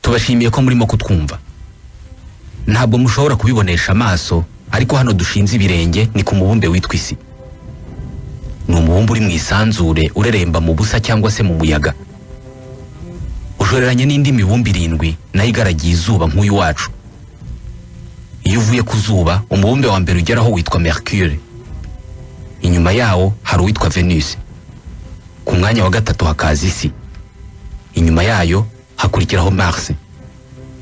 Tubashimiye ko murimo kutwumva. Ntabwo mushobora kubibonesha amaso, ariko hano dushinze ibirenge ni ku mubumbe witwa isi. Ni umubumbe uri mu isanzure, ureremba mu busa cyangwa se mu muyaga, ushoreranye n'indi mibumbe irindwi nayo igaragiye izuba nk'uyu wacu. Iyo uvuye ku zuba, umubumbe wa mbere ugeraho witwa Mercure. Inyuma yawo hari uwitwa Venus. Ku mwanya wa gatatu hakaza isi, inyuma yayo hakurikiraho Mars.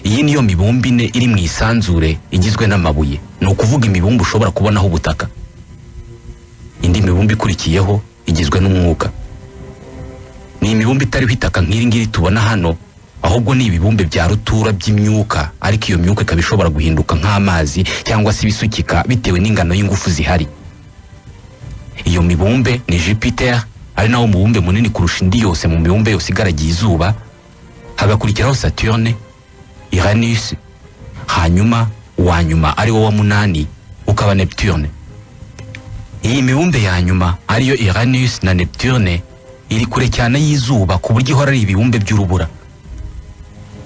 Iyi niyo mibumbe ine iri mu isanzure igizwe n'amabuye, ni ukuvuga imibumbe ushobora kubonaho ubutaka. Indi mibumbe ikurikiyeho igizwe n'umwuka. Ni imibumbe itariho itaka nk'iri ngiri tubona hano, ahubwo ni ibibumbe bya rutura by'imyuka, ariko iyo myuka ikaba ishobora guhinduka nk'amazi cyangwa se ibisukika bitewe n'ingano y'ingufu zihari. Iyo mibumbe ni Jupiter, ari nawo mubumbe munini kurusha indi yose mu mibumbe yose igaragiye izuba, hagakurikiraho Saturne, Uranus, hanyuma uwa nyuma ari wo wa munani ukaba Neptune. Iyi mibumbe ya nyuma, ariyo Uranus na Neptune, iri kure cyane y'izuba ku buryo ihora ari ibibumbe by'urubura.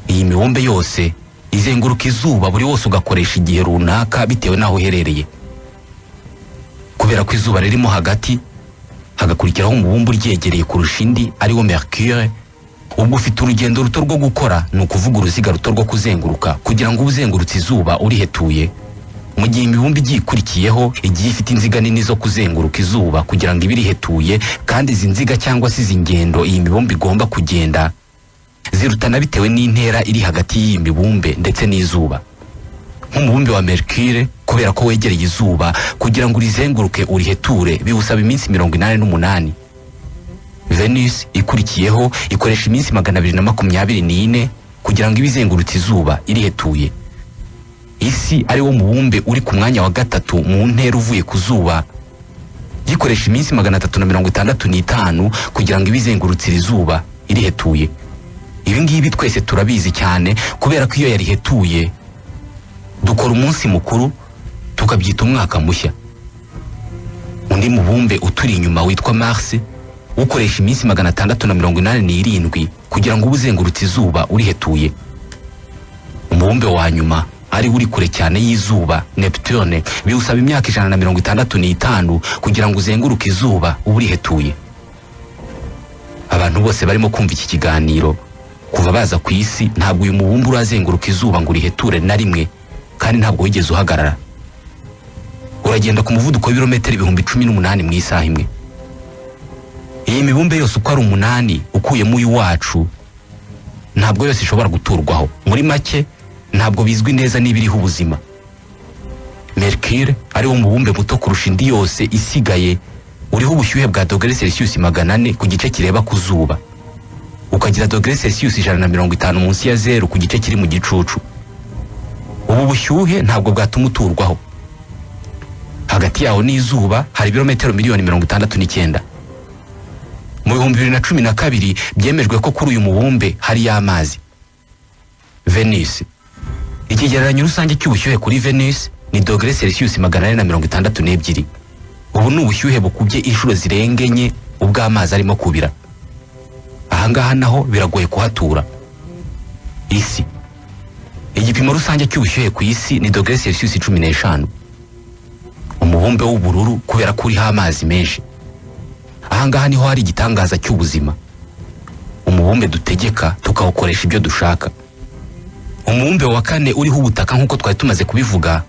Iyi mibumbe yose izenguruka izuba, buri wose ugakoresha igihe runaka bitewe n'aho uherereye. Kubera ko izuba ririmo hagati, hagakurikiraho umubumbe uryegereye kurusha indi, ariwo Mercure, ubwo ufite urugendo ruto rwo gukora, ni ukuvuga uruziga ruto rwo kuzenguruka kugira ngo ube uzengurutse izuba urihetuye, mu gihe imibumbe igiye ikurikiyeho igiye ifite inziga nini zo kuzenguruka izuba kugira ngo ibe irihetuye. Kandi izi nziga cyangwa se izi ngendo iyi mibumbe igomba kugenda zirutana bitewe n'intera iri hagati y'iyi mibumbe ndetse n'izuba. Nk'umubumbe wa Mercure, kubera ko wegereye izuba, kugira ngo urizenguruke uriheture biwusaba iminsi 88. Venus ikurikiyeho ikoresha iminsi 224 kugira ngo ibe izengurutse izuba irihetuye. Isi, ari wo mubumbe uri ku mwanya wa gatatu mu ntera uvuye ku zuba, gikoresha iminsi 365 kugira ngo ibe izengurutse iri zuba irihetuye. Ibi ngibi twese turabizi cyane, kubera ko iyo yarihetuye dukora umunsi mukuru tukabyita umwaka mushya. Undi mubumbe uturi inyuma witwa Mars ukoresha iminsi 687 kugira ngo ube uzengurutse izuba urihetuye. Umubumbe wa nyuma, ari uri kure cyane y'izuba, Neptune, biwusaba imyaka 165 kugira ngo uzenguruke izuba ube urihetuye. Abantu bose barimo kumva iki kiganiro, kuva baza ku isi ntabwo uyu mubumbe urazenguruka izuba ngo uriheture na rimwe, kandi ntabwo wigeze uhagarara. Uragenda ku muvuduko w'ibirometero 18,000 mu isaha imwe. Iyi mibumbe yose uko ari umunani, ukuyemo uyu wacu, ntabwo yose ishobora guturwaho. Muri make, ntabwo bizwi neza niba iriho ubuzima. Mercure, ari wo mubumbe muto kurusha indi yose isigaye, uriho ubushyuhe bwa dogere Celsius 400 ku gice kireba ku zuba, ukagira dogere Celsius 150 munsi ya zeru ku gice kiri mu gicucu. Ubu bushyuhe ntabwo bwatuma uturwaho. Hagati yawo n'izuba hari ibirometero miliyoni 69. Mu 2012 byemejwe ko kuri uyu mubumbe hariyo amazi. Venus, ikigereranyo rusange cy'ubushyuhe kuri Venus ni dogere Celsius 462. Ubu ni ubushyuhe bukubye inshuro zirenga enye ubw'amazi arimo kubira. Ahangaha naho biragoye kuhatura. Isi, igipimo rusange cy'ubushyuhe ku isi ni dogere Celsius 15. Umubumbe w'ubururu kubera ko uriho amazi menshi. Ahangaha niho hari igitangaza cy'ubuzima, umubumbe dutegeka tukawukoresha ibyo dushaka. Umubumbe wa kane uriho ubutaka, nk'uko twari tumaze kubivuga,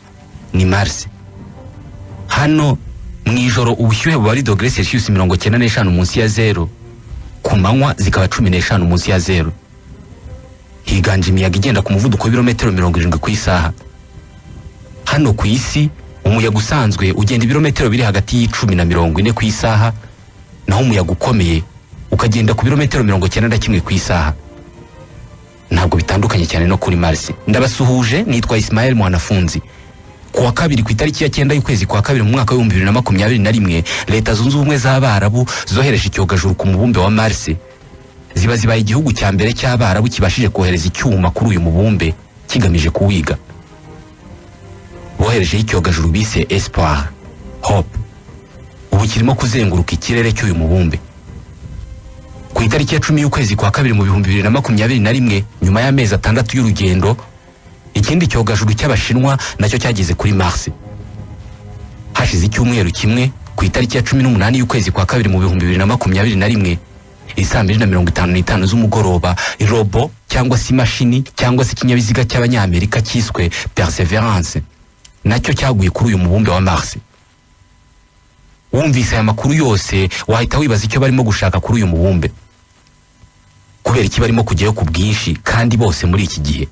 ni Mars. Hano mu ijoro ubushyuhe buba ari dogere Celsius 95 munsi ya zero, ku manywa zikaba 15 munsi ya zero. Higanje imiyaga igenda ku muvuduko w'ibirometero 70 ku isaha. Hano ku isi umuyaga usanzwe ugenda ibirometero biri hagati y'10 na 40 ku isaha, naho umuyaga ukomeye ukagenda ku birometero 91 ku isaha. Ntabwo bitandukanye cyane no kuri Mars. Ndabasuhuje, nitwa Ismael Mwanafunzi. Ku wa kabiri, ku itariki ya 9 y'ukwezi kwa kabiri mu mwaka w'2021, Leta Zunze Ubumwe z'Abarabu zohereje icyogajuru ku mubumbe wa Mars. Ziba zibaye igihugu cya mbere cy'Abarabu kibashije kohereza icyuma kuri uyu mubumbe kigamije kuwiga. Boherejeho icyogajuru bise Espoir Hope, ubu kirimo kuzenguruka ikirere cy'uyu mubumbe. Ku itariki ya 10 y'ukwezi kwa kabiri mu 2021, nyuma y'amezi 6 y'urugendo, ikindi cyogajuru cy'Abashinwa nacyo cyageze kuri Mars. Hashize icyumweru kimwe, ku itariki ya 18 y'ukwezi kwa kabiri mu 2021, isaa 2:55 z'umugoroba, robo cyangwa se imashini cyangwa se ikinyabiziga cy'Abanyamerika cyiswe Perseverance nacyo cyaguye kuri uyu mubumbe wa Mars. Wumvise aya makuru yose wahita wibaza icyo barimo gushaka kuri uyu mubumbe, kubera iki barimo kujyayo ku bwinshi kandi bose muri iki gihe.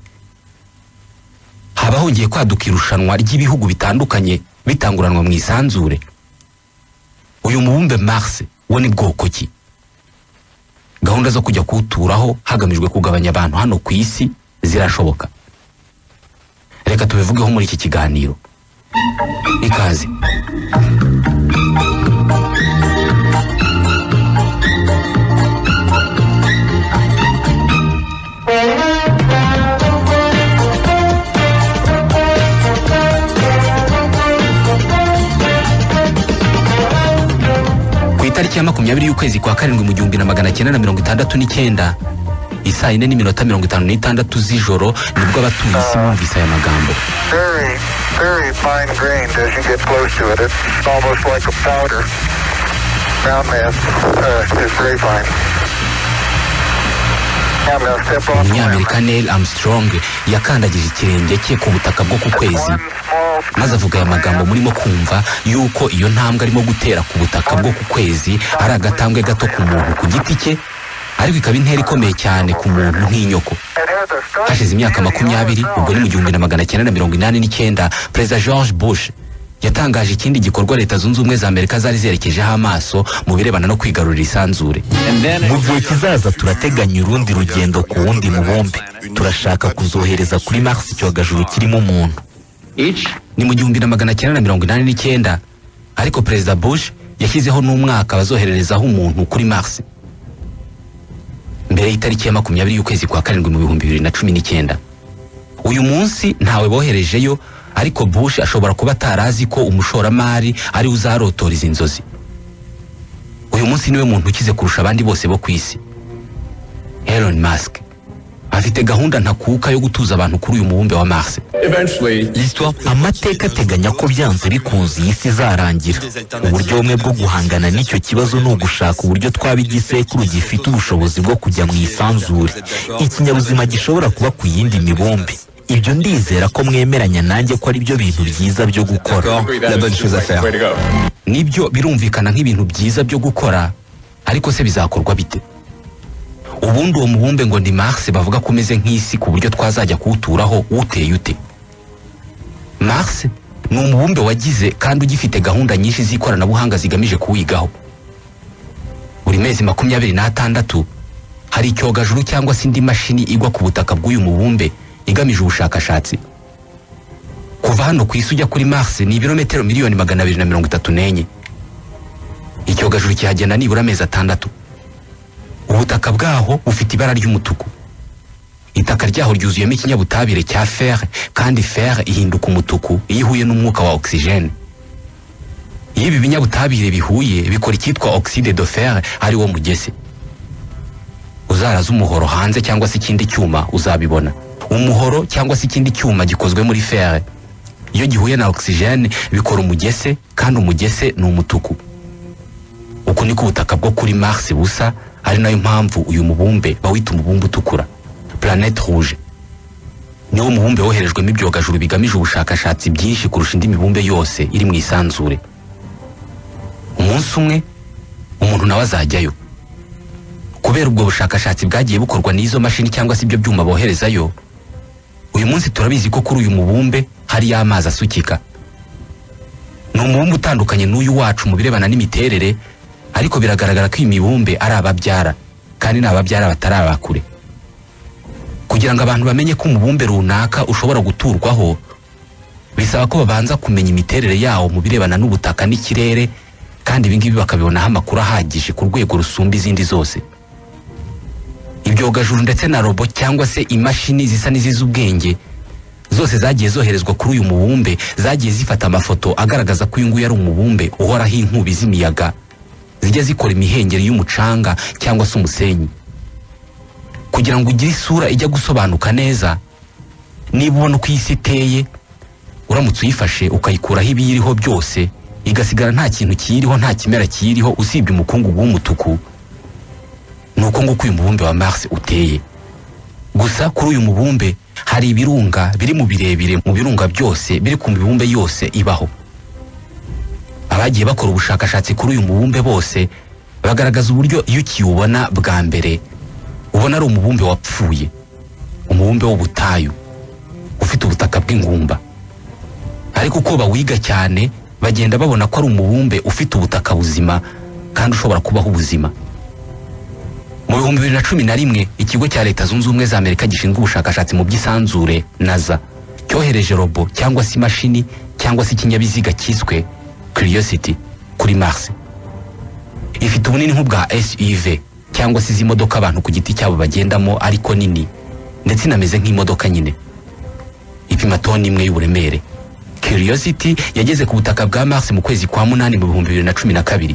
Haba hongeye kwaduka irushanwa ry'ibihugu bitandukanye bitanguranwa mu isanzure. Uyu mubumbe Mars wo ni bwoko ki? Gahunda zo kujya kuwuturaho hagamijwe kugabanya abantu hano ku isi zirashoboka? Reka tubivugeho muri iki kiganiro. Ikaze. Ku itariki ya 20 y'ukwezi kwa karindwi mu 1969, isaa 4:56 z'ijoro, nibwo abatuye isi bumvise aya magambo. Very, very fine grained as you get close to it. It's almost like a powder. Ground mass is very fine. I'm gonna step off the Umunyamerika Neil Armstrong yakandagije ikirenge cye ku butaka bwo ku kwezi, maze avuga aya magambo murimo kumva, yuko iyo ntambwe arimo gutera ku butaka bwo ku kwezi ari agatambwe gato ku muntu ku giti cye, ariko ikaba intera ikomeye cyane ku muntu nk'inyoko. Hashize imyaka 20, ubwo ni mu 1989, Perezida George Bush yatangaje ikindi gikorwa Leta Zunze Ubumwe za Amerika zari zerekejeho amaso mu birebana no kwigarurira isanzure. Mu gihe kizaza turateganya urundi rugendo ku wundi mubumbe. Turashaka kuzohereza kuri Mars icyogajuru kirimo umuntu. Ni mu 1989, ariko Perezida Bush yashyizeho n'umwaka bazohererezaho umuntu kuri Mars mbere y'itariki ya 20 y'ukwezi kwa karindwi mu 2019. Uyu munsi ntawe boherejeyo, ariko Bush ashobora kuba atarazi ko umushoramari ari uzarotora izi nzozi. Uyu munsi niwe muntu ukize kurusha abandi bose bo ku isi. Elon Musk afite gahunda ntakuka yo gutuza abantu kuri uyu mubumbe wa Mars. Amateka ateganya ko byanze bikunze iyi si izarangira. Uburyo bumwe bwo guhangana n'icyo kibazo ni ugushaka uburyo twaba igisekuru gifite ubushobozi bwo kujya mu isanzure, ikinyabuzima gishobora kuba ku yindi mibumbe. Ibyo ndizera ko mwemeranya nanjye ko ari byo bintu byiza byo gukora. Nibyo birumvikana nk'ibintu byiza byo gukora, ariko se bizakorwa bite? Ubundi uwo mubumbe ngo ni Mars bavuga ko umeze nk'isi ku buryo twazajya kuwuturaho uteye ute? Mars ni umubumbe wagize kandi ugifite gahunda nyinshi z'ikoranabuhanga zigamije kuwigaho. Buri mezi 26 hari icyogajuru cyangwa se indi mashini igwa ku butaka bw'uyu mubumbe igamije ubushakashatsi. Kuva hano ku isi ujya kuri Mars ni ibirometero 234,000,000. Icyogajuru kihagenda nibura amezi 6. Ubutaka bwaho bufite ibara ry'umutuku. Itaka ryaho ryuzuyemo ikinyabutabire cya fer, kandi fer ihinduka umutuku iyo ihuye n'umwuka wa oxygène. Iyo ibi binyabutabire bihuye bikora icyitwa oxyde de fer, ari wo mugese. Uzaraza umuhoro hanze cyangwa se ikindi cyuma uzabibona. Umuhoro cyangwa se ikindi cyuma gikozwe muri fer, iyo gihuye na oxygène bikora umugese, kandi umugese ni umutuku. Uku niko ubutaka bwo kuri Mars busa, ari nayo mpamvu uyu mubumbe bawita umubumbe utukura, planète rouge. Niwo mubumbe woherejwemo ibyogajuru bigamije ubushakashatsi byinshi kurusha indi mibumbe yose iri mu isanzure. Umunsi umwe umuntu nawe azajyayo. Kubera ubwo bushakashatsi bwagiye bukorwa n'izo mashini cyangwa se ibyo byuma boherezayo, uyu munsi turabizi ko kuri uyu mubumbe hari amazi asukika. Ni umubumbe utandukanye n'uyu wacu mu birebana n'imiterere, ariko biragaragara ko iyi mibumbe ari ababyara, kandi ni ababyara batarabakure. Kugira ngo abantu bamenye ko umubumbe runaka ushobora guturwaho, bisaba ko babanza kumenya imiterere yawo mu birebana n'ubutaka n'ikirere, kandi ibi ngibi bakabibonaho amakuru ahagije ku rwego rusumba izindi zose. Ibyogajuru ndetse na robo cyangwa se imashini zisa n'izizi ubwenge zose zagiye zoherezwa kuri uyu mubumbe zagiye zifata amafoto agaragaza ko uyu nguyu ari umubumbe uhoraho inkubi z'imiyaga, Zijya zikora imihengeri y'umucanga cyangwa se umusenyi. Kugira ngo ugire isura ijya gusobanuka neza, niba ubona uko isi iteye, uramutse uyifashe ukayikuraho ibiyiriho byose, igasigara nta kintu kiyiriho, nta kimera kiyiriho usibye umukungugu w'umutuku, ni uko nguko uyu mubumbe wa Mars uteye. Gusa kuri uyu mubumbe hari ibirunga biri mu birebire mu birunga byose biri ku mibumbe yose ibaho. Abagiye bakora ubushakashatsi kuri uyu mubumbe bose bagaragaza uburyo iyo ukiwubona bwa mbere ubona ari umubumbe wapfuye, umubumbe w'ubutayu ufite ubutaka bw'ingumba. Ariko uko bawiga cyane bagenda babona ko ari umubumbe ufite ubutaka buzima kandi ushobora kubaho ubuzima. Mu 2011, ikigo cya Leta Zunze Ubumwe za Amerika gishinzwe ubushakashatsi mu by'isanzure, NASA, cyohereje robo cyangwa se imashini cyangwa se ikinyabiziga cyiswe Curiosity kuri Mars. Ifite ubunini nk'ubwa SUV cyangwa se izi modoka abantu ku giti cyabo bagendamo, ariko nini ndetse inameze nk'imodoka nyine. Ipima toni 1 y'uburemere. Curiosity yageze ku butaka bwa Mars mu kwezi kwa 8 mu 2012.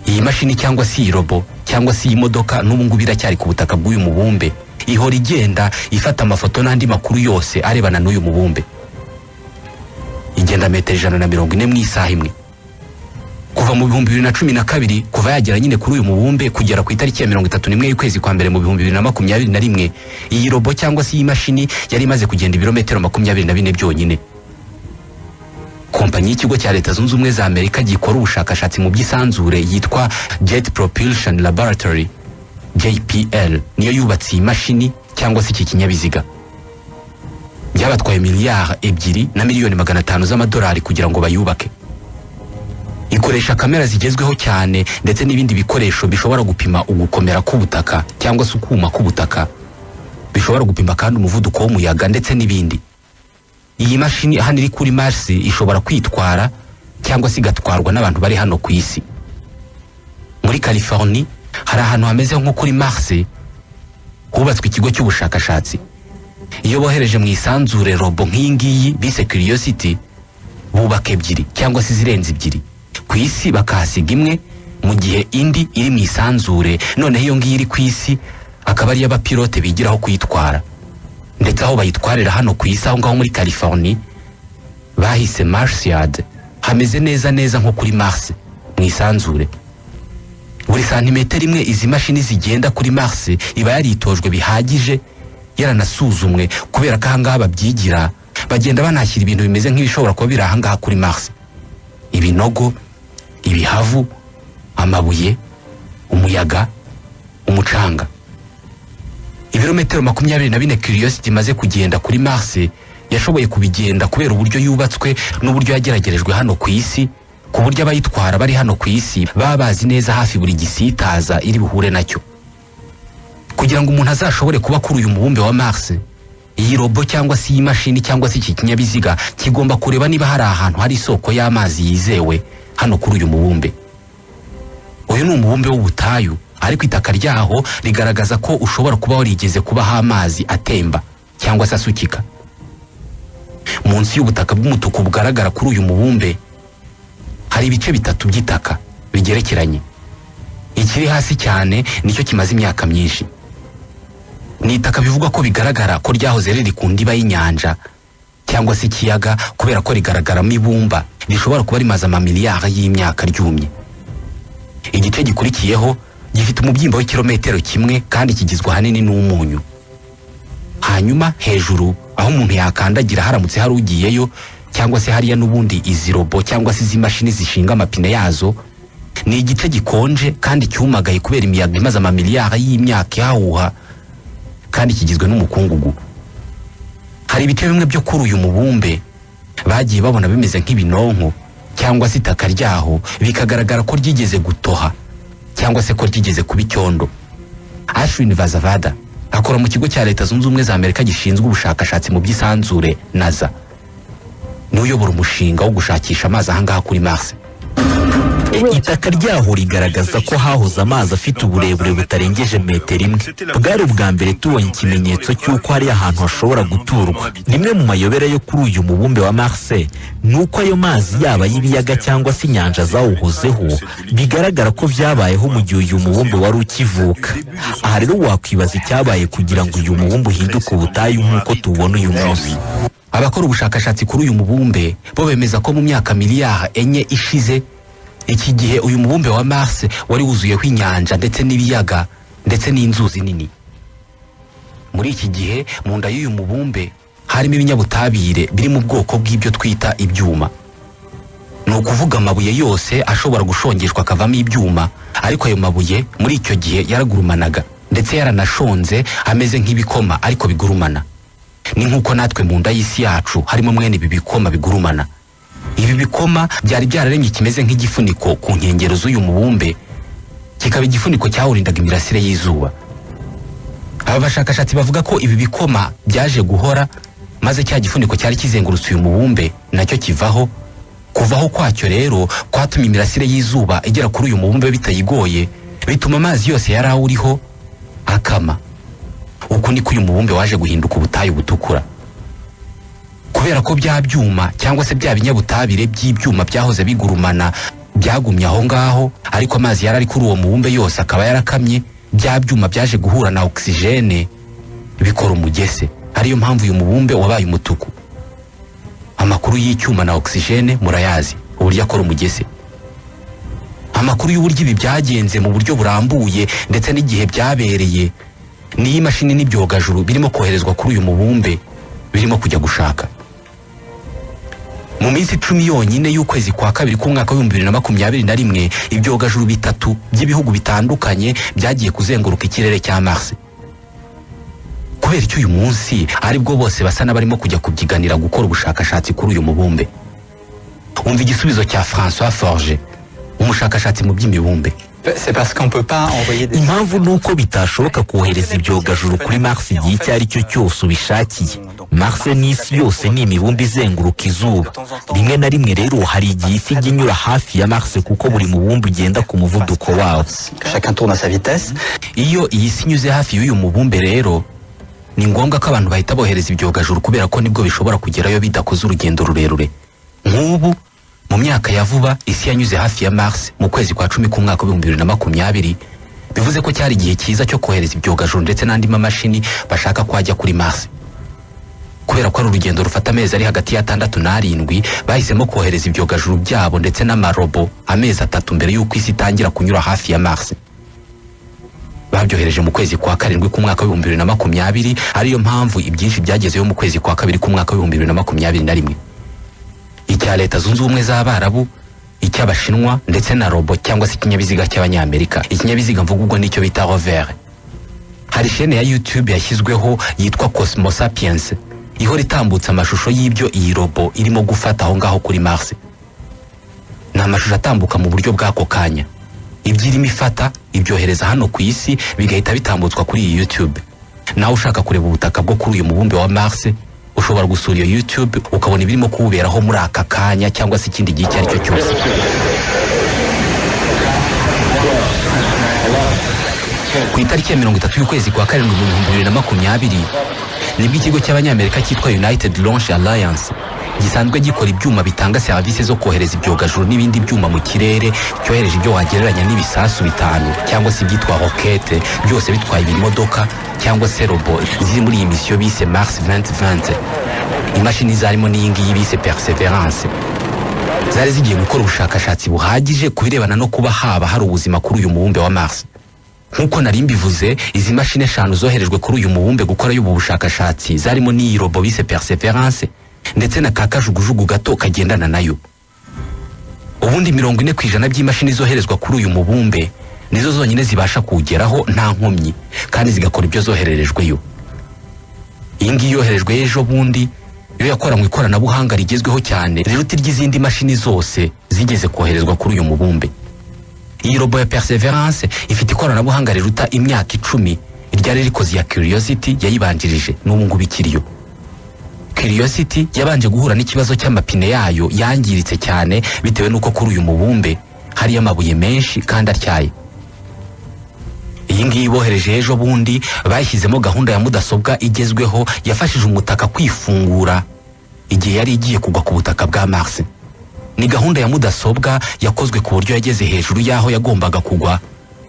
Iyi mashini cyangwa se iyi robo cyangwa se iyi modoka n'ubu ngubu iracyari ku butaka bw'uyu mubumbe, ihora igenda ifata amafoto n'andi makuru yose arebana n'uyu mubumbe. Igenda metero 140 mu isaha imwe. Kuva mu 2012, kuva yagera nyine kuri uyu mubumbe, kugera ku itariki ya 31 y'ukwezi kwa mbere mu 2021, iyi robo cyangwa se iyi mashini yari imaze kugenda ibirometero 24 byonyine. Kompanyi y'ikigo cya Leta Zunze Ubumwe za Amerika gikora ubushakashatsi mu by'isanzure yitwa Jet Propulsion Laboratory, JPL, niyo yubatse iyi mashini cyangwa se iki kinyabiziga. Byabatwaye 2.5 miliyari z'amadolari kugira ngo bayubake. Ikoresha kamera zigezweho cyane ndetse n'ibindi bikoresho bishobora gupima ugukomera k'ubutaka cyangwa se ukuma k'ubutaka, bishobora gupima kandi umuvuduko w'umuyaga ndetse n'ibindi. Iyi mashini hano iri kuri Mars ishobora kwitwara cyangwa se igatwarwa n'abantu bari hano ku isi. Muri Californie hari ahantu hameze nko kuri Mars hubatswe ikigo cy'ubushakashatsi. Iyo bohereje mu isanzure robo nk'iyi ngiyi bise Curiosity, bubaka 2 cyangwa se izirenze 2 ku isi, bakahasiga imwe mu gihe indi iri mu isanzure. Noneho iyo ngiyi iri ku isi akaba ari iy'abapilote bigiraho kuyitwara, ndetse aho bayitwarira hano ku isi, aho ngaho muri Californie bahise Marsyard, hameze neza neza nko kuri Mars mu isanzure. Buri santimetero imwe izi mashini zigenda kuri Mars iba yaritojwe bihagije, yaranasuzumwe, kubera ko ahangaha babyigira bagenda banashyira ibintu bimeze nk'ibishobora kuba biri ahangaha kuri Mars: ibinogo, ibihavu, amabuye, umuyaga, umucanga. Ibirometero 24 Curiosity imaze kugenda kuri Mars yashoboye kubigenda kubera uburyo yubatswe n'uburyo yageragerejwe hano ku isi, ku buryo abayitwara bari hano ku isi baba bazi neza hafi buri gisitaza iri buhure nacyo. Kugira ngo umuntu azashobore kuba kuri uyu mubumbe wa Mars, iyi robo cyangwa se iyi mashini cyangwa se iki kinyabiziga kigomba kureba niba hari ahantu hari isoko y'amazi yizewe hano kuri uyu mubumbe. Uyu ni umubumbe w'ubutayu, ariko itaka ryaho rigaragaza ko ushobora kuba warigeze kubaho amazi atemba cyangwa se asukika. Munsi y'ubutaka bw'umutuku bugaragara kuri uyu mubumbe hari ibice 3 by'itaka bigerekeranye. Ikiri hasi cyane nicyo kimaze imyaka myinshi. Ni itaka bivugwa ko bigaragara ko ryahoze riri ku ndiba y'inyanja cyangwa se ikiyaga, kubera ko rigaragaramo ibumba rishobora kuba rimaze amamiliyari y'imyaka ryumye. Igice gikurikiyeho gifite umubyimba w'ikirometero 1 kandi kigizwe ahanini n'umunyu. Hanyuma hejuru aho umuntu yakandagira haramutse hari ugiyeyo, cyangwa se hariya n'ubundi izi robo cyangwa se izi mashini zishinga amapine yazo, ni igice gikonje kandi cyumagaye kubera imiyaga imaze amamiliyari y'imyaka ihahuha, kandi kigizwe n'umukungugu. Hari ibice bimwe byo kuri uyu mubumbe bagiye babona bimeze nk'ibinonko cyangwa se itaka ryaho bikagaragara ko ryigeze gutoha cyangwa se ko ryigeze kuba icyondo. Ashwin Vasavada akora mu kigo cya Leta Zunze Ubumwe za Amerika gishinzwe ubushakashatsi mu by'isanzure, NASA, niwe uyobora umushinga wo gushakisha amazi ahangaha kuri Mars. Itaka ryaho rigaragaza ko hahoze amazi afite uburebure butarengeje metero 1. Bwari ubwa mbere tubonye ikimenyetso cy'uko hari ahantu hashobora guturwa. Rimwe mu mayobera yo kuri uyu mubumbe wa Mars ni uko ayo mazi yaba y'ibiyaga cyangwa se inyanja zawuhozeho bigaragara ko byabayeho mu gihe uyu mubumbe wari ukivuka. Aha rero wakwibaza icyabaye kugira ngo uyu mubumbe uhinduke ubutayu nk'uko tubona uyu munsi. Abakora ubushakashatsi kuri uyu mubumbe bo bemeza ko mu myaka miliyari 4 ishize, iki gihe uyu mubumbe wa Mars wari wuzuyeho inyanja ndetse n'ibiyaga ndetse n'inzuzi nini. Muri iki gihe mu nda y'uyu mubumbe harimo ibinyabutabire biri mu bwoko bw'ibyo twita ibyuma. Ni ukuvuga amabuye yose ashobora gushongeshwa akavamo ibyuma, ariko ayo mabuye muri icyo gihe yaragurumanaga ndetse yaranashonze ameze nk'ibikoma ariko bigurumana. Ni nk'uko natwe mu nda y'isi yacu harimo mwene ibi bikoma bigurumana. Ibi bikoma byari byararemye kimeze nk'igifuniko ku nkengero z'uyu mubumbe, kikaba igifuniko cyawurindaga imirasire y'izuba. Aba bashakashatsi bavuga ko ibi bikoma byaje guhora, maze cya gifuniko cyari kizengurutse uyu mubumbe nacyo kivaho. Kuvaho kwacyo rero kwatumye imirasire y'izuba igera kuri uyu mubumbe bitayigoye, bituma amazi yose yari awuriho akama. Uku niko uyu mubumbe waje guhinduka ubutayu butukura. Kubera ko bya byuma cyangwa se bya binyabutabire by'ibyuma byahoze bigurumana byagumye aho ngaho, ariko amazi yari ari kuri uwo mubumbe yose akaba yarakamye, bya byuma byaje guhura na oxygene bikora umugese. Ariyo mpamvu uyu mubumbe wabaye umutuku. Amakuru y'icyuma na oxygene murayazi uburyo akora umugese. Amakuru y'uburyo ibi byagenze mu buryo burambuye ndetse n'igihe byabereye niyi mashini n'ibyogajuru birimo koherezwa kuri uyu mubumbe birimo kujya gushaka. Mu minsi 10 yonyine y'ukwezi kwa kabiri k'umwaka wa 2021, ibyogajuru 3 by'ibihugu bitandukanye byagiye kuzenguruka ikirere cya Mars. Kubera icyo uyu munsi aribwo bose basa n'abarimo kujya kubyiganira gukora ubushakashatsi kuri uyu mubumbe. Umva igisubizo cya François Forger, umushakashatsi mu by'imibumbe. Impamvu ni uko bitashoboka kohereza ibyogajuru kuri Mars igihe icyo ari cyo cyose ubishakiye. Mars n'isi yose ni imibumbe izenguruka izuba. Rimwe na rimwe rero hari igihe isi ijya inyura hafi ya Mars kuko buri mubumbe ugenda ku muvuduko wawo. Iyo iyi si inyuze hafi y'uyu mubumbe rero ni ngombwa ko abantu bahita bohereza ibyogajuru kubera ko nibwo bishobora kugerayo bidakoze urugendo rurerure. Nk'ubu mu myaka ya vuba isi yanyuze hafi ya Mars mu kwezi kwa 10 k'umwaka wa 2020, bivuze ko cyari igihe cyiza cyo kohereza ibyogajuru ndetse n'andi mamashini bashaka kwajya kuri Mars. Kubera ko ari urugendo rufata amezi ari hagati ya 6 na 7, bahisemo kohereza ibyogajuru byabo ndetse n'amarobo amezi 3 mbere y'uko isi itangira kunyura hafi ya Mars. Babyohereje mu kwezi kwa 7 k'umwaka wa 2020, ariyo mpamvu ibyinshi byagezeyo mu kwezi kwa 2 k'umwaka wa 2021. Icya Leta Zunze Ubumwe z'Abarabu, icy'Abashinwa ndetse na robo cyangwa se ikinyabiziga cy'Abanyamerika. Ikinyabiziga mvuga ubwo nicyo bita rover. Hari chaîne ya YouTube yashyizweho yitwa Cosmo Sapiens, ihora itambutsa amashusho y'ibyo iyi robo irimo gufata aho ngaho kuri Mars. Ni amashusho atambuka mu buryo bw'ako kanya. Ibyo irimo ifata ibyohereza hano ku isi bigahita bitambutswa kuri iyi YouTube. Nawe ushaka kureba ubutaka bwo kuri uyu mubumbe wa Mars, ushobora gusura iyo YouTube ukabona ibirimo kuwuberaho muri aka kanya cyangwa se ikindi gihe icyo ari cyo cyose. Ku itariki ya 30 y'ukwezi kwa 7 mu 2020, nibwo ikigo cy'Abanyamerika cyitwa United Launch Alliance gisanzwe gikora ibyuma bitanga serivisi zo kohereza ibyogajuru n'ibindi byuma mu kirere, cyohereje ibyo wagereranya n'ibisasu 5 cyangwa se ibyitwa rokete, byose bitwaye ibimodoka cyangwa se robo ziri muri iyi misiyo bise Mars 2020. Imashini zarimo n'iyi ngiyi bise Perseverance zari zigiye gukora ubushakashatsi buhagije ku birebana no kuba haba hari ubuzima kuri uyu mubumbe wa Mars. Nkuko nari mbivuze, izi mashini 5 zoherejwe kuri uyu mubumbe gukora y'ubu bushakashatsi zarimo n'iyi robo bise Perseverance ndetse na kakajugujugu gato kagendana nayo. Ubundi 40% by'imashini zoherezwa kuri uyu mubumbe nizo zonyine zibasha kuwugeraho nta nkomyi kandi zigakora ibyo zohererejweyo. Iyi ngiyi yoherejwe ejo bundi yo yakoranywe ikoranabuhanga rigezweho cyane riruta iry'izindi mashini zose zigeze koherezwa kuri uyu mubumbe. Iyi robo ya Perseverance ifite ikoranabuhanga riruta imyaka 10 iryari rikoze ya Curiosity yayibanjirije n'ubu ngubu ikiriyo. Curiosity yabanje guhura n'ikibazo cy'amapine yayo yangiritse cyane bitewe n'uko kuri uyu mubumbe Hariyo amabuye menshi kandi atyaye. Iyi ngiyi bohereje ejo bundi bashyizemo gahunda ya mudasobwa igezweho yafashije umutaka kwifungura igihe yari igiye kugwa ku butaka bwa Mars. Ni gahunda ya mudasobwa yakozwe ku buryo yageze hejuru y'aho yagombaga kugwa,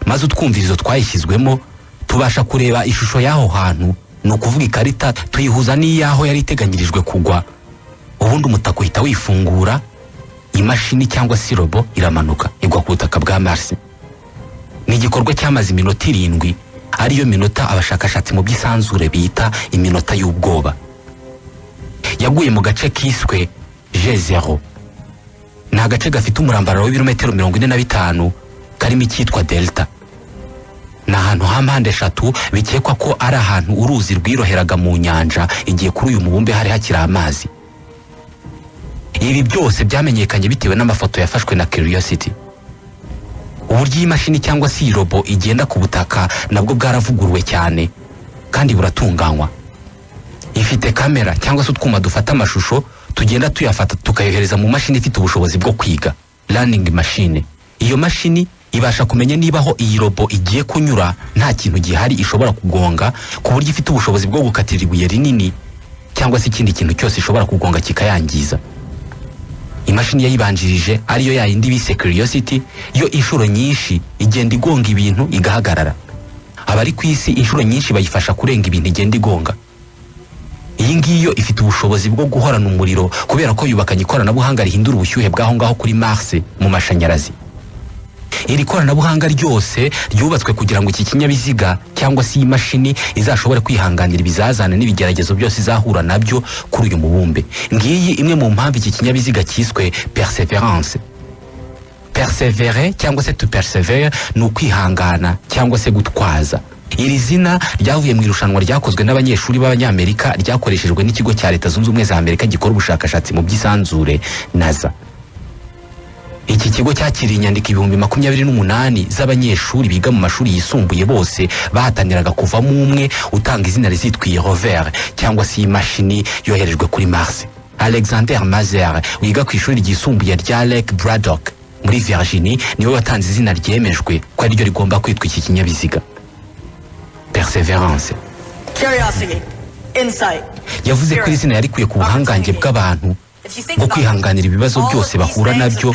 maze utwumvirizo twayishyizwemo tubasha kureba ishusho y'aho hantu, ni ukuvuga ikarita tuyihuza n'iy'aho yari iteganyirijwe kugwa. Ubundi umutaka uhita wifungura, imashini cyangwa se robo iramanuka igwa ku butaka bwa Mars. Ni igikorwa cyamaze iminota 7, ariyo minota abashakashatsi mu by'isanzure bita iminota y'ubwoba. Yaguye mu gace kiswe G0. Ni agace gafite umurambararo w'ibirometero 45 karimo icyitwa Delta. Ni ahantu ha mpande eshatu bikekwa ko ari ahantu uruzi rwiroheraga mu nyanja igihe kuri uyu mubumbe hari hakiri amazi. Ibi byose byamenyekanye bitewe n'amafoto yafashwe na Curiosity. Uburyo iyi mashini cyangwa se iyi robo igenda ku butaka nabwo bwaravuguruwe cyane kandi buratunganywa. Ifite kamera cyangwa se utwuma dufata amashusho tugenda tuyafata tukayohereza mu mashini ifite ubushobozi bwo kwiga, learning machine. Iyo mashini ibasha kumenya niba aho iyi robo igiye kunyura nta kintu gihari ishobora kugonga, ku buryo ifite ubushobozi bwo gukatira ibuye rinini cyangwa se ikindi kintu cyose ishobora kugonga kikayangiza. Imashini yayibanjirije ariyo yayindi bise Curiosity yo inshuro nyinshi igenda igonga ibintu igahagarara. Abari ku isi inshuro nyinshi bayifasha kurenga ibintu igenda igonga. Iyi ngiyo ifite ubushobozi bwo guhorana umuriro kubera ko yubakanye ikoranabuhanga rihindura ubushyuhe bw'aho ngaho kuri Mars mu mashanyarazi. Iri koranabuhanga ryose ryubatswe kugira ngo iki kinyabiziga cyangwa se iyi mashini izashobore kwihanganira ibizazane n'ibigeragezo byose izahura nabyo kuri uyu mubumbe. Ngiyi imwe mu mpamvu iki kinyabiziga cyiswe Perseverance. Persevere cyangwa se to persevere ni ukwihangana cyangwa se gutwaza. Iri zina ryavuye mu irushanwa ryakozwe n'abanyeshuri b'Abanyamerika ryakoreshejwe n'ikigo cya Leta Zunze Ubumwe za Amerika gikora ubushakashatsi mu by'isanzure NASA. Iki kigo cyakiriye inyandiko 28,000 z'abanyeshuri biga mu mashuri yisumbuye bose bahataniraga kuvamo umwe utanga izina rizitwa iyi rover cyangwa se iyi mashini yoherejwe kuri Mars. Alexander Mazer wiga ku ishuri ryisumbuye rya Lake Braddock muri Virginie niwe watanze izina ryemejwe ko ariryo rigomba kwitwa iki kinyabiziga, Perseverance. Curiosity, insight. Yavuze ko iri zina yarikuye ku buhangange bw'abantu bwo kwihanganira ibibazo byose bahura nabyo,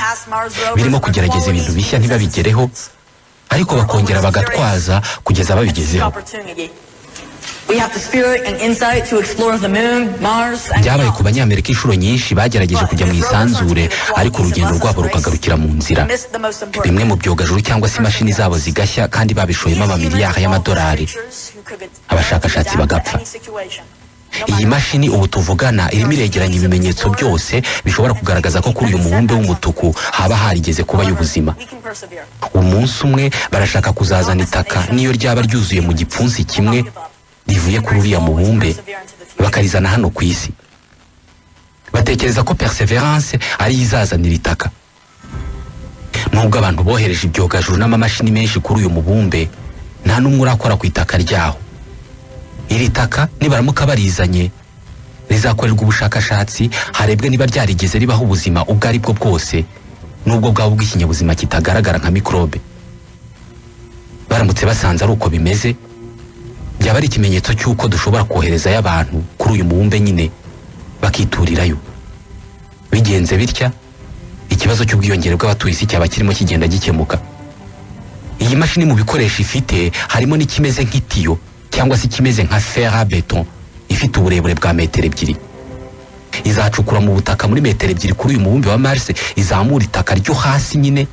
birimo kugerageza ibintu bishya ntibabigereho, ariko bakongera bagatwaza kugeza babigezeho. Opportunity. We have the spirit and insight to explore the moon, Mars, and Byabaye ku beyond. Banyamerika inshuro nyinshi bagerageje kujya mu isanzure, ariko urugendo rwabo rukagarukira mu nzira. Miss the most important. Bimwe mu byogajuru cyangwa se imashini zabo zigashya kandi babishoyemo amamiliyari y'amadolari, abashakashatsi bagapfa. Iyi mashini ubu tuvugana irimo iregeranya ibimenyetso byose bishobora kugaragaza ko kuri uyu mubumbe w'umutuku haba harigeze kubayo ubuzima. Umunsi umwe barashaka kuzazana itaka niyo ryaba ryuzuye mu gipfunsi kimwe rivuye kuri uriya mubumbe, bakarizana hano ku isi. Batekereza ko Perseverance ari izazanira itaka. Nubwo abantu bohereje ibyogajuru n'amamashini menshi kuri uyu mubumbe, nta n'umwe urakora ku itaka ryaho. Iri taka nibaramuka barizanye rizakorerwa ubushakashatsi harebwe niba ryarigeze ribaho ubuzima ubwo ari bwo bwose, nubwo bwaba ubw'ikinyabuzima kitagaragara nka mikorobe. Baramutse basanze ari uko bimeze, byaba ari ikimenyetso cy'uko dushobora koherezayo abantu kuri uyu mubumbe nyine bakiturirayo. Bigenze bitya, ikibazo cy'ubwiyongere bw'abatuye isi cyaba kirimo kigenda gikemuka. Iyi mashini mu bikoresho ifite harimo n'ikimeze nk'itiyo cyangwa se ikimeze nka fer à béton ifite uburebure bwa metero 2. Izacukura mu butaka muri metero 2 kuri uyu mubumbe wa Mars, izamura itaka ryo hasi nyine.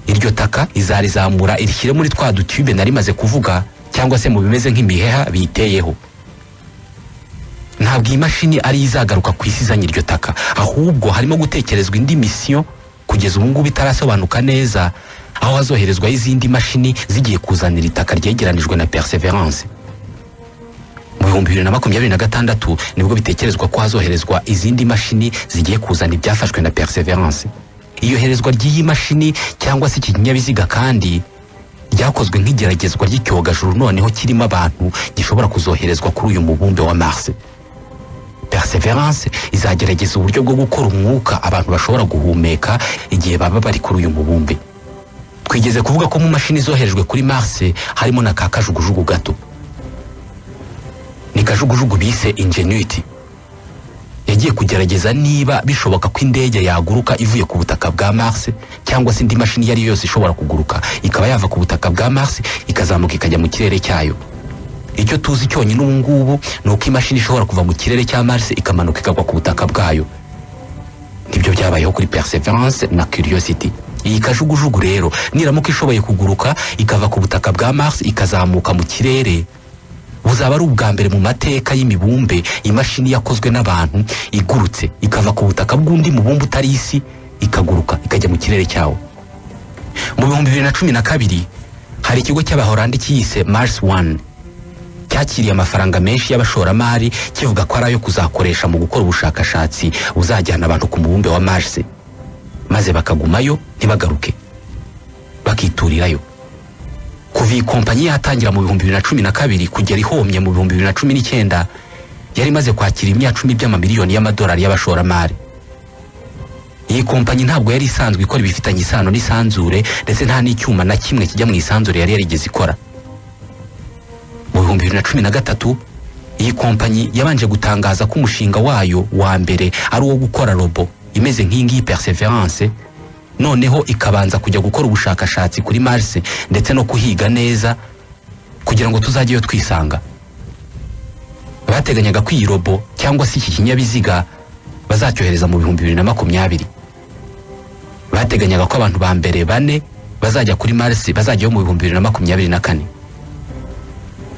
Iryo taka izarizamura irishyire muri twa dutube nari maze kuvuga, cyangwa se mu bimeze nk'imiheha biyiteyeho. Ntabwo iyi mashini ari izagaruka ku isi izanye iryo taka, ahubwo harimo gutekerezwa indi misiyo kugeza ubu ngubu itarasobanuka neza, aho hazoherezwaho izindi mashini zigiye kuzanira itaka ryegeranijwe na Perseverance. Mu 2026 nibwo bitekerezwa ko hazoherezwa izindi mashini zigiye kuzana ibyafashwe na Perseverance. Iyoherezwa ry'iyi mashini cyangwa se iki kinyabiziga kandi ryakozwe nk'igeragezwa ry'icyogajuru noneho kirimo abantu gishobora kuzoherezwa kuri uyu mubumbe wa Mars. Perseverance izagerageza uburyo bwo gukora umwuka abantu bashobora guhumeka igihe baba bari kuri uyu mubumbe. Twigeze kuvuga ko mu mashini zoherejwe kuri Mars harimo na ka kajugujugu gato. Ni kajugujugu bise Ingenuity. Yagiye kugerageza niba bishoboka ko indege yaguruka ivuye ku butaka bwa Mars, cyangwa se indi mashini iyo ari yo yose ishobora kuguruka ikaba yava ku butaka bwa Mars ikazamuka ikajya mu kirere cyayo. Icyo tuzi cyonyine ubu ngubu ni uko imashini ishobora kuva mu kirere cya Mars ikamanuka ikagwa ku butaka bwayo. Nibyo byabayeho kuri Perseverance na Curiosity. Iyi kajugujugu rero niramuka ishoboye kuguruka ikava ku butaka bwa Mars ikazamuka mu kirere, buzaba ari ubwa mbere mu mateka y'imibumbe imashini yakozwe n'abantu igurutse ikava ku butaka bw'undi mubumbe utari isi ikaguruka ikajya mu kirere cyawo. Mu 2012 hari ikigo cy'Abahorandi cyiyise Mars One cyakiriye amafaranga menshi y'abashoramari kivuga ko ari ayo kuzakoresha mu gukora ubushakashatsi buzajyana abantu ku mubumbe wa Mars, maze bakagumayo ntibagaruke, bakiturirayo. Kuva iyi kompanyi yatangira mu 2012 kugera ihomye mu 2019, yari imaze kwakira imyacumi by'amamiliyoni y'amadolari y'abashoramari. Iyi kompanyi ntabwo yari isanzwe ikora ibifitanye isano n'isanzure, ndetse nta n'icyuma na kimwe kijya mu isanzure yari yarigeze ikora. Mu 2013 iyi kompanyi yabanje gutangaza ko umushinga wayo wa mbere ari uwo gukora robo imeze nk'ingiyi Perseverance, noneho ikabanza kujya gukora ubushakashatsi kuri Mars ndetse no kuhiga neza kugira ngo tuzajyeyo twisanga. Bateganyaga ko iyi robo cyangwa se iki kinyabiziga bazacyohereza mu 2020. Bateganyaga ko abantu ba mbere bane bazajya kuri Mars bazajyayo mu 2024.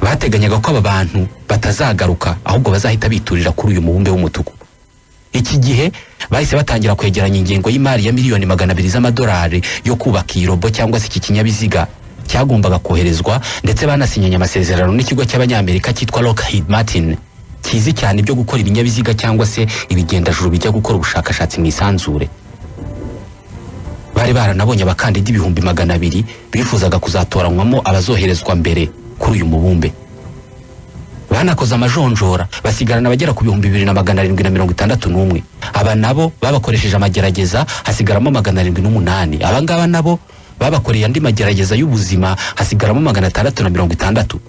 Bateganyaga ko aba bantu batazagaruka ahubwo bazahita biturira kuri uyu mubumbe w'umutuku. Iki gihe bahise batangira kwegeranya ingengo y'imari ya $200 miliyoni yo kubaka iyi robo cyangwa se iki kinyabiziga cyagombaga koherezwa, ndetse banasinyanye amasezerano n'ikigo cy'Abanyamerika cyitwa Lockheed Martin kizi cyane ibyo gukora ibinyabiziga cyangwa se ibigendajuru bijya gukora ubushakashatsi mu isanzure. Bari baranabonye abakandida 200,000 bifuzaga kuzatoranywamo abazoherezwa mbere kuri uyu mubumbe. Banakoze amajonjora basigarana abagera ku 2761. Aba nabo babakoresheje amagerageza hasigaramo 708. Aba ngaba nabo babakoreye andi magerageza y'ubuzima hasigaramo 660.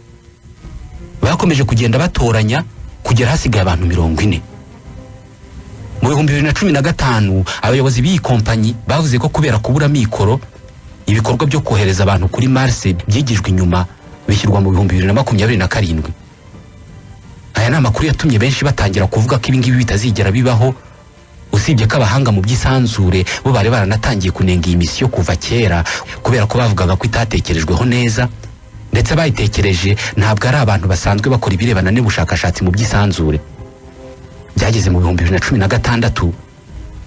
Bakomeje kugenda batoranya kugera hasigaye abantu 40. Mu 2015 abayobozi b'iyi kompanyi bavuze ko kubera kubura mikoro ibikorwa byo kohereza abantu kuri Mars byigijwe inyuma bishyirwa mu 2027. Aya ni amakuru yatumye benshi batangira kuvuga ko ibingibi bitazigera bibaho, usibye ko abahanga mu by'isanzure bo bari baranatangiye kunenga iyi misiyo kuva kera kubera ko bavugaga ko itatekerejweho neza, ndetse bayitekereje ntabwo ari abantu basanzwe bakora ibirebana n'ubushakashatsi mu by'isanzure. Byageze mu 2016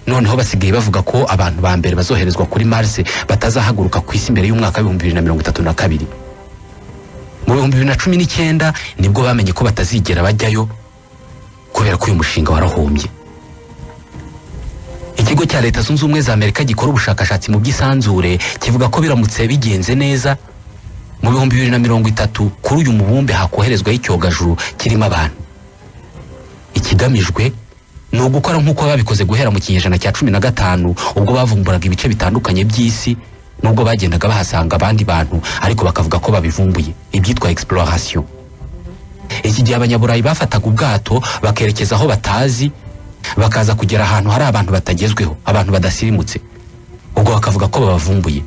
noneho basigaye bavuga ko abantu ba mbere bazoherezwa kuri Mars batazahaguruka ku isi mbere y'umwaka wa 2032. Mu 2019 nibwo bamenye ko batazigera bajyayo kubera ko uyu mushinga warahombye. Ikigo cya Leta Zunze Ubumwe za Amerika gikora ubushakashatsi mu by'isanzure kivuga ko biramutse bigenze neza mu 2030 kuri uyu mubumbe hakoherezwaho icyogajuru kirimo abantu. Ikigamijwe ni ugukora nk'uko babikoze guhera mu kinyejana cya 15 ubwo bavumburaga ibice bitandukanye by'isi, nubwo bagendaga bahasanga abandi bantu ariko bakavuga ko babivumbuye, ibyitwa exploration. Iki gihe Abanyaburayi bafataga ubwato bakerekeza aho batazi, bakaza kugera ahantu hari abantu batagezweho, abantu badasirimutse, ubwo bakavuga ko babavumbuye.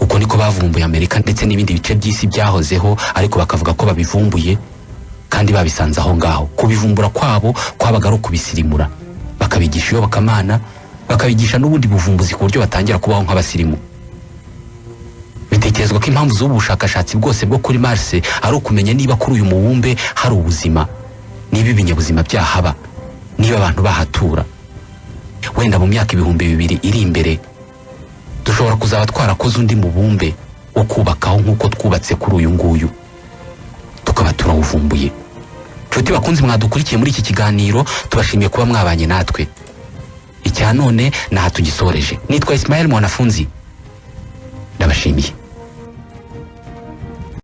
Uko niko bavumbuye Amerika ndetse n'ibindi bice by'isi byahozeho, ariko bakavuga ko babivumbuye kandi babisanze aho ngaho. Kubivumbura kwabo kwabaga ari ukubisirimura, bakabigisha iyobokamana, bakabigisha n'ubundi buvumbuzi ku buryo batangira kubaho nk'abasirimu. Bitekerezwa ko impamvu z'ubu bushakashatsi bwose bwo kuri Mars ari ukumenya niba kuri uyu mubumbe hari ubuzima, niba ibinyabuzima byahaba, niba abantu bahatura. Wenda mu myaka 2000 iri imbere dushobora kuzaba twarakoze undi mubumbe wo kubakaho nk'uko twubatse kuri uyu nguyu, tukaba turawuvumbuye. Nshuti bakunzi mwadukurikiye muri iki kiganiro, tubashimiye kuba mwabanye natwe. Icya none naha tugisoreje. Nitwa Ismael Mwanafunzi, ndabashimiye.